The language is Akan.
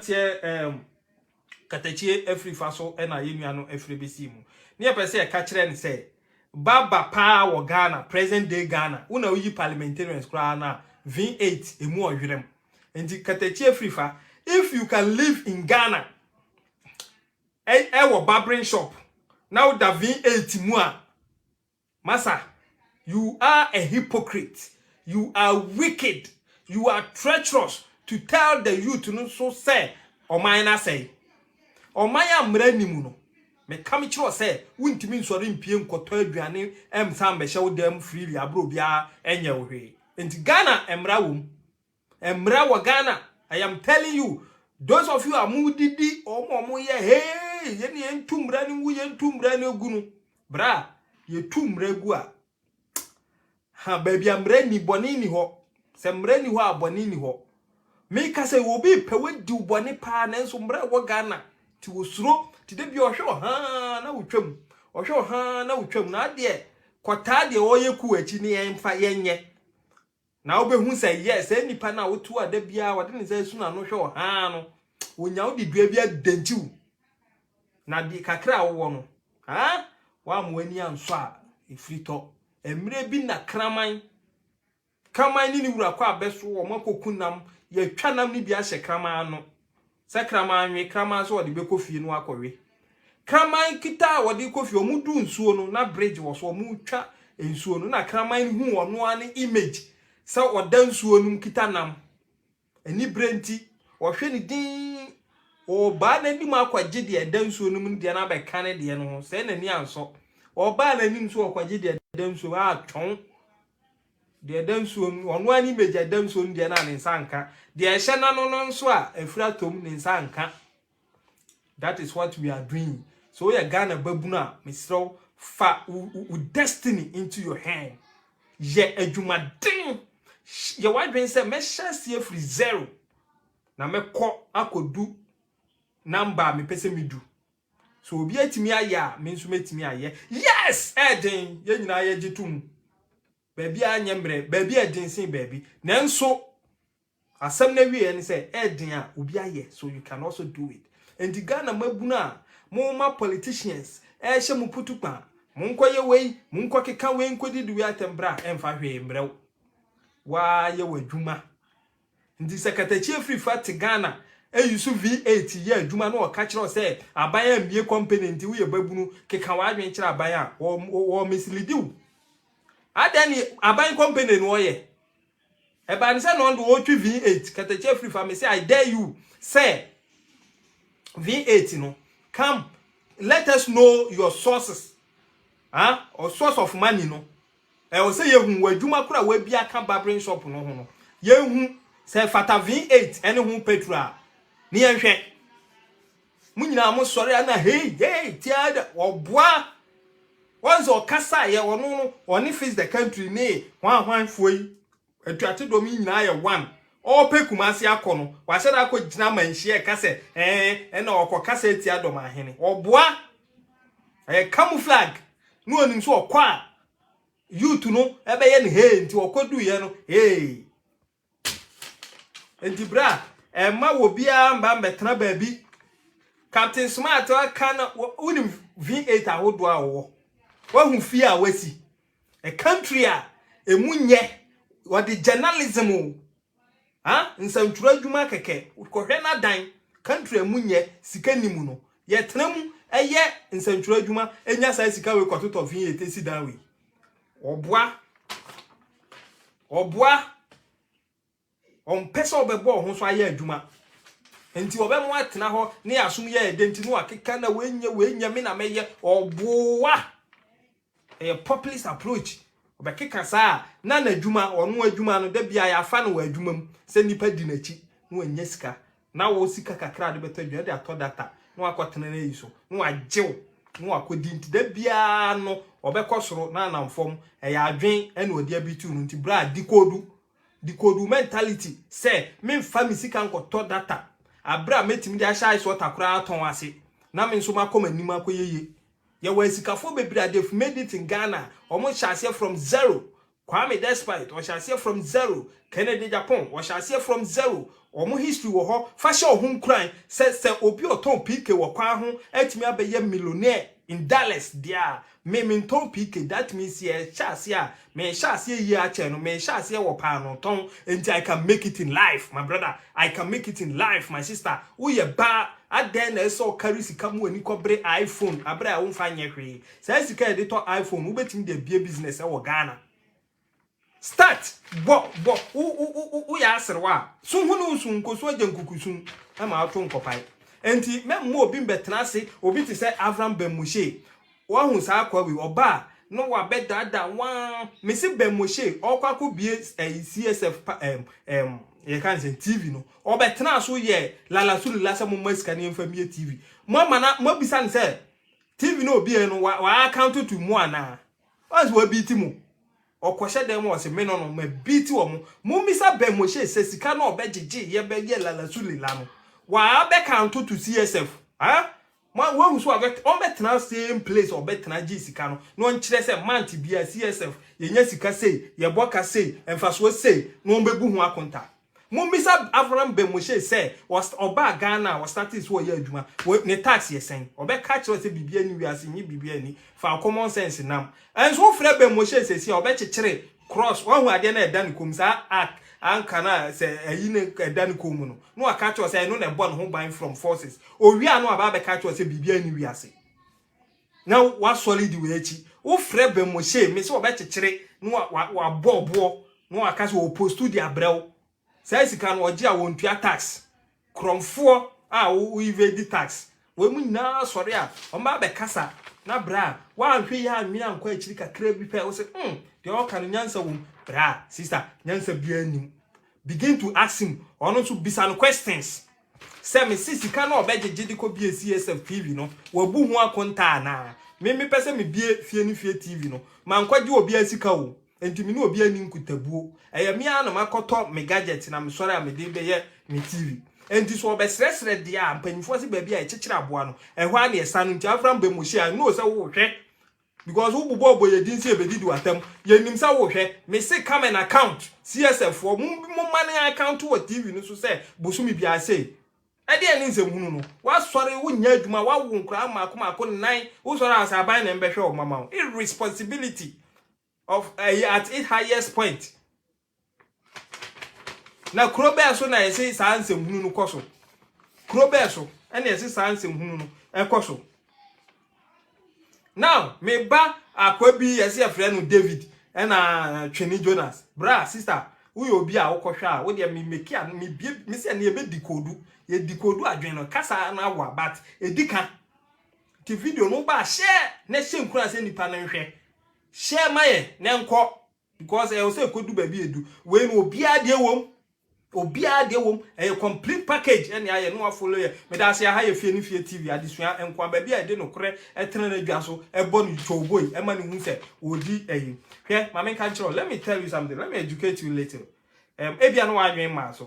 Aberanteɛ Katakyie afiri fa so ɛna yɛn nua no afiri bɛsi mu. Ne yɛpɛ sɛ yɛka kyerɛ no sɛ baba paa wɔ Ghana, present day Ghana, wo na woyi parliamentarians koraa na V8 emu ɔwerɛm. Nti Katakyie afiri fa, if you can live in Ghana ɛwɔ barbering shop na woda V8 mu a, masa, you are a hypocrite, you are wicked, you are treacherous to tell the youth no so sɛ ɔman no asɛe. Ɔman a mmara nim no, meka me kyerɛ sɛ wontumi nsɔre mpie nkɔtɔ aduane ɛmsa mbɛhyɛ wo dam freely abere obiara ɛnyɛ wo hwee. Nti Ghana mmara wɔ mu, mmara wɔ Ghana. I am telling you, those of you a mo didi ɔmo a ɔmo yɛ hey, yɛne yɛntu mmara no ngu, yɛntu mmara no gu no bra, yɛtu mmara gu a ha, baabi a mmara ni, bɔne ni hɔ. Sɛ mmara ni hɔ a, bɔne ni hɔ. Meka sɛ obi pɛ wadi wo bɔne paa, nanso mmara ɛwɔ Ghana nti wosuro. Nti da bi ɔhwɛ ɔhaa na wotwam, ɔhwɛ ɔhaa na wotwam, na adeɛ kɔtaa deɛ ɔyɛ ku akyi ne yɛmfa yɛnyɛ na wobɛhu sɛ yɛ saa nipa no a wotu a da biara wɔde ne nsa asu n'ano hwɛ ɔhaa no, wonya wode dua bi adankyiw na de kakra a wowɔ no ha, woama w'ani ansɔ a ɛfiri tɔ. Mmerɛ bi na kraman kraman ne ne wura kɔ abɛso wɔn akɔku nam, yɛtwa nam no bi ahyɛ kraman ano sɛ kraman nwe. Kraman so wɔde bɛkɔ fie no akɔwe. Kraman kita a wɔde kɔ fie, wɔn du nsuo no na bridge wɔ so, wɔn twa nsuo no na kraman hu ɔno ara ne image sɛ ɔda nsuo no mu kita nam. Ani bere nti ɔhwɛ ne din, ɔbaa n'anim akɔgye deɛ ɛda nsuo no mu no deɛ no abɛka ne deɛ no ho sɛ n'ani ansɔ. Ɔbaa n'anim so ɔkɔgye deɛ ɛda nsuo mu atwɔn deɛ ɛda nsuo mu, ɔno ani image a ɛda nsuo no deɛ no a ne nsa nka deɛ ɛhyɛ n'ano no nso a efiri atom ne nsa nka. That is what we are doing. So woyɛ Ghana babunu a, mesrɛ fa wo destiny into your hand. Yɛ adwumaden, yɛ w'adwene sɛ mɛhyɛ aseɛ firi zero na mɛkɔ akɔdu number a mepɛ sɛ medu so. Obi atumi ayɛ a, me nso mɛtumi ayɛ. Yes, ɛɛden, yɛn nyinaa yɛgye tom. Baabi a anyɛ mmerɛ, baabi a ɛden sen baabi, nanso asɛm no awieɛ ne sɛ ɛɛden a obi ayɛ, so you can also do it. Nti Ghana mabunu a moma politicians ɛhyɛ mo putukpa, monkɔyɛ wei, monkɔ keka wei, nkɔdidi wei atɛm berɛ a ɛmfa hwee mmerɛw waayɛ w'adwuma. Nti sɛ Katakyie firi fa te Ghana eyi so V8 yɛ adwuma na ɔka kyerɛ sɛ aban ambie company nti woyɛ babunu keka w'adwene kyerɛ aban a wɔ mislead wo adan ne aban company no ɔyɛ ɛbaa ne sɛ na ɔno de ɔretwi V8. Katakyie firi fa me sɛ I dare you sɛ V8 no, come, let us know your sources, huh? Or source of money no. Ɛwɔ sɛ yɛhu w'adwuma koro a wabi aka barbering shop no ho no, yɛhu sɛ fata V8 ɛne ho petrol a ne yɛnhwɛ. Mo nyinaa mo sɔre ana hey hey tia da ɔboa wɔn sɛ ɔkasa yɛ ɔno no ɔne Fix the Country ne hwan hwanfoɔ yi atuate dɔm yi nyinaa yɛ one. Ɔpɛ Kumase akɔ no, wahyɛ da akɔ gyina manhyia ɛka sɛ ɛna ɔkɔ kasa etia dɔm ahene. Ɔboa, ɛyɛ camouflage ne onim so ɔkɔ a youth no ɛbɛyɛ ne hey. Nti ɔkɔ du no hey. Nti bra, ɛma wɔ biara mba mbɛtena baabi. Captain Smart aka na wonim V8 ahodoɔ a wɔwɔ, wahu fie a wasi, a country a emu nyɛ wɔde journalism o ha, nsɛntwerɛ adwuma kɛkɛ kɔhwɛ n'adan. Country a emu nyɛ sika ni mu no, yɛtena mu ɛyɛ nsɛntwerɛ adwuma enya saa sika wei kɔtotɔ V8 esi dan wei. Ɔboa, ɔboa, ɔmpɛ sɛ ɔbɛbɔ ɔho so ayɛ adwuma nti ɔbɛmo atena hɔ ne asom yɛ ɛdɛ nti no akeka na wɔnyɛ wɔnyɛ me na mɛyɛ. Ɔboa, ɛyɛ populist approach. Ɔbɛkeka saa na n'adwuma, ɔno adwuma no da bia yɛafa no wɔ adwuma mu sɛ nipa di n'akyi na wanya sika na wɔ sika kakra de bɛtɔ aduane de atɔ data na wakɔtena n'ayi so na wagyew na wakɔdi. Nti da biara no ɔbɛkɔ soro na anam fam. Ɛyɛ adwen ɛna ɔde abitu no. Nti bra, decode mentality sɛ memfa me sika nkɔtɔ data abere a mɛtumi de ahyɛ ice water koraa atɔn ase na me nso makɔ m'anim akɔ yeye. Yɛwɔ asikafoɔ bebree a they've made it in Ghana. Wɔn hyɛ aseɛ from zero. Kwame Despite ɔhyɛ aseɛ from zero. Kennedy Agyapong ɔhyɛ aseɛ from zero. Ɔmo history wɔ hɔ. Fa hyɛ ɔho nkuran sɛ obi ɔtɔn PK wɔ kwan ho atumi abɛyɛ millionaire in dollars deɛ a, me ntɔn PK. That means yɛ hyɛ aseɛ a, me hyɛ aseɛ yie akyɛ no, me hyɛ aseɛ wɔ paano tɔn nti I can make it in life, my brother. I can make it in life, my sister. Woyɛ baa adan na ɛsɛ ɔkari sika mu ani kɔbere iPhone abere a womfa nyɛ hwee. Saa sika yɛde tɔ iPhone, wobɛtumi de abie business ɛwɔ Ghana. Start bɔ bɔ wo wo wo woyɛ aserewa a sunhu ne nsu nkosu agya nkukusun ɛma ato nkɔpae. Nti mɛmma obi mbɛtena ase. Obi te sɛ Avram Ben Moshe, wahu saa akwa wi ɔbaa na wabɛdaadaa waa. Mesi Ben Moshe ɔkɔ akɔbie ɛyi CSF pa ɛm ɛm yɛka ne sɛ TV no, ɔbɛtena so yɛ lalasulila sɛ mo ma sika ne yɛmfa mie TV. Mo ama na mo abisa ne sɛ TV no obi yɛ no wa account to mu anaa? Wɔn sɛ wabi ti mu ɔkɔhyɛ dɛm wɔ sɛ me no ma bi ti wɔ mo. Mo misa Ben Moshe sɛ sika na ɔbɛgyegye yɛbɛyɛ lalasulila no, waa bɛka to CSF ah. Mo wahu so abɛ ɔmbɛtena same place ɔbɛtena gye sika no na ɔnkyerɛ sɛ month bia CSF yɛnya sika sei, yɛbɔ ka sei, mfasoɔ sei, na ɔmbɛbu ho akonta. Mommisa Avram Ben Moshe sɛ ɔbaa Ghana a wɔstarte so ɔyɛ adwuma, ne tax yɛ sɛn. Ɔbɛka kyerɛ sɛ biribi ani wiase nye biribi ani fa common sense nam. Ɛnso wofrɛ Ben Moshe sɛsi a, ɔbɛkyekyere cross. Wahu adeɛ na ɛda ne kɔn mu saa anka na sɛ ɛyi ne ɛda ne kɔn mu no, na waka kyerɛ sɛ ɛno na ɛbɔ ne ho ban from forces. Owia no aba abɛka kyerɛ sɛ biribi ani wiase na wasɔre di wɔ akyi. Wofrɛ Ben Moshe, me sɛ ɔbɛkyekyere na wabɔ ɔboɔ na waka sɛ ɔpostu de abrɛw. Saa sika no ɔgye a wɔntua tax, korɔmfoɔ a wo evade tax. Wɔn mu nyinaa sɔre a wɔn abɛkasa na bra a wɔanhwɛ yi anwene ankɔ akyiri kakra bi pɛ, wɔsɛ deɛ ɔka no nyansa wɔm. Bra, sister, nyansa biara nim. Begin to ask him. Ɔno nso bisa no questions sɛ mesi sika na ɔbɛgyegye de kɔ bie CSF TV no, wabu ho akonta anaa? Me mepɛ sɛ mebie Fie ne Fie TV no, mankɔgye obi sika o, nti me ne obi ani nkutabuo. Ɛyɛ me ara na makɔtɔ me gadget na mesɔre a mede bɛyɛ me TV. Nti so ɔbɛsrɛsrɛ deɛ a, mpanyinfoɔ sɛ baabi a yɛkyekyere aboa no ɛhɔ a na yɛsa no. Nti Avram Ben Moshe a no sɛ wohwɛ because wobobɔ ɔbɔ yɛ din sɛ yɛbɛdidi w'atam, yɛnim sɛ wohwɛ. Me se come and account. CSF foɔ, mo ma ne account wɔ TV no so sɛ bosome biara sei. Ɛdeɛ ne nsɛm no wasɔre wonya adwuma, wawo nkoraa maako maako nnan, wosɔre a sɛ aban na mbɛhwɛ wo mama wo. Irresponsibility of at its highest point. Na kuro bɛɛ so na yɛsɛ saa nsɛm no kɔ so? Kuro bɛɛ so ɛna yɛsɛ saa nsɛm hunu no ɛkɔ so? Now meba akwa bi yɛsɛ yɛfrɛ no David ɛna Twene Jonas. Bra, sister, woyɛ obi a wokɔhwɛ a wodeɛ me meki a mebie me sɛ ne yɛbɛdi koodu, yɛdi koodu adwene no kasa no awa, but ɛdi ka nti video no ba hyɛ na hyɛ nkura sɛ nipa no nhwɛ. Hyɛ ma yɛ na nkɔ because ɛwɔ sɛ ɛkɔdu baabi edu. Wei no obiara deɛ wɔm, obiara deɛ wɔm. Ɛyɛ complete package ɛne ayɛ no afollow yɛ. Meda ase. Aha yɛ Fie ne Fie TV adesua nkwa, baabi a yɛde nokorɛ ɛtena n'adwa so ɛbɔ no twɔboi ɛma ne hu sɛ ɔdi ɛyi. Hwɛ, maame, nka nkyerɛ. Let me tell you something. Let me educate you little. Ebia no wadwen maa so.